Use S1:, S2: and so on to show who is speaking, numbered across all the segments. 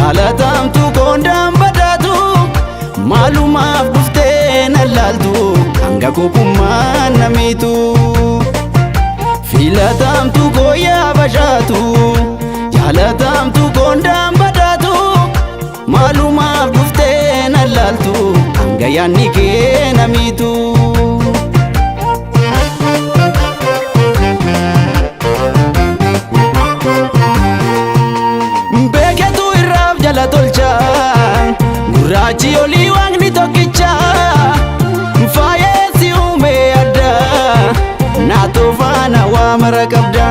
S1: Jaalatamtu koondaan badaatu maalumaaf dhuftee na laaltu hanga kophummaan namiitu. Filatamtu gooyaa bashaatu jaalatamtu koondaan badaatu maalumaaf dhuftee na laaltu hanga yaanni kee namiitu. Beeketu irraaf jala tolcha gurraachi olii waaqni tokkicha faayeessi uume adda naatoo faana waa mara qabda.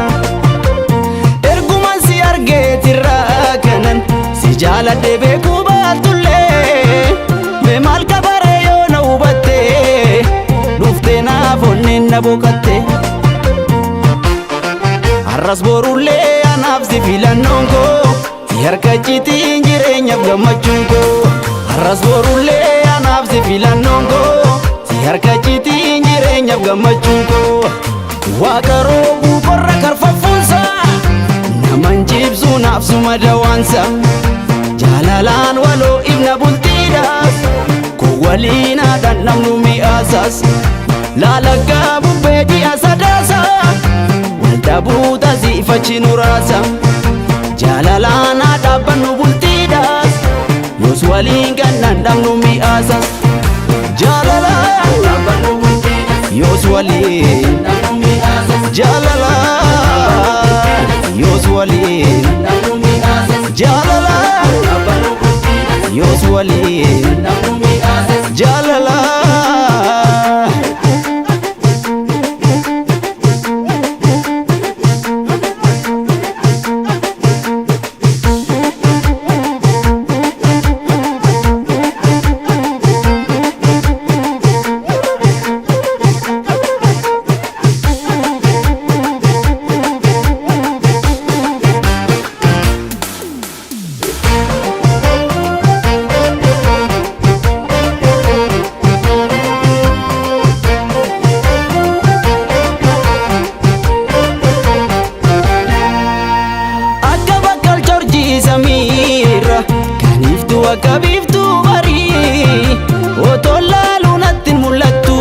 S1: Erguman si argeetirraa kanan si jaaladhe beekuu baatullee mee maal kabaree yoo na hubatte dhuftee naaf onneen na boqatte. Har'as borullee anaaf si filannoon koo si harka citiin jireenyaaf gammachuun koo. Har'as borullee anaaf si filannoon koo si harka citiin jireenyaaf gammachuun koo. Waaqa roobuu qorra karfaffuunsa naman jibsuu naaf suma dawaansa. Jaalalaan waloo ibna bultiidhaas koo waliin haadhaan namnu mi'aasaas. Laalaggaa bubbee ji'a sadaasa waldhabuu tasiifachi nuraasa. Jaalalaan haa dhaabbannu bultiidhaas yoos waliin gannaan dhabnu mi'aasas. Jaalalaan yoos waliin jaalalaan yoos waliin jaalalaan yoos waliin jaalalaa. Akka bakkal jorjii samiirra kan iftu akka biiftuu barii otoo laaluu natti hin mul'attu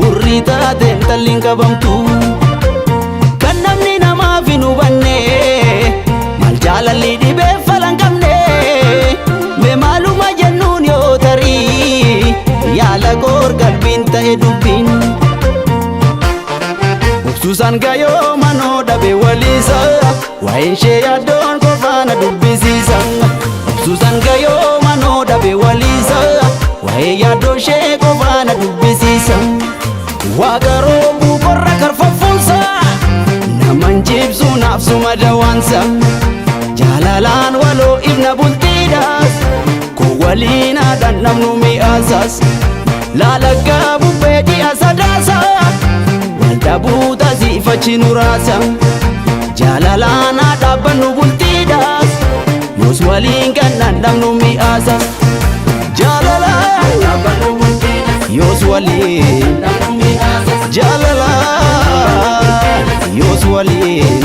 S1: hurrii taateen talliin qabamtu. Kan namni namaaf hin hubanne maal jaalalli dhibee fala hin qabne mee maaluma jennuun yoo tarii yaala koor qalbiin ta'e dubbiin. Obsuusaan gayoo manoo dhabe waliisa waa'een ishee yaaddoon qofaana dubbisiisa. Obsuusaan gayoo manoo dhabe waliisa waa'ee yaaddoo ishee qofaana dubbisiisa. Waaqa roobuu qorra karfaffuunsa naman jibsuu naaf suma dawaansa. Jaalalaan waloo ibna bultiidhaas koo waliin haadhaan namnu mi'aasaas. Laalaggaa bubbee ji'a sadaasa waldhabuu tasiifachi nuraasa. Jaalalaan haa dhaabbannu bultiidhaas yoos waliin gannaan dhabnu mi'aasas. Jaalalaan yoos waliin jaalalaan yoos waliin.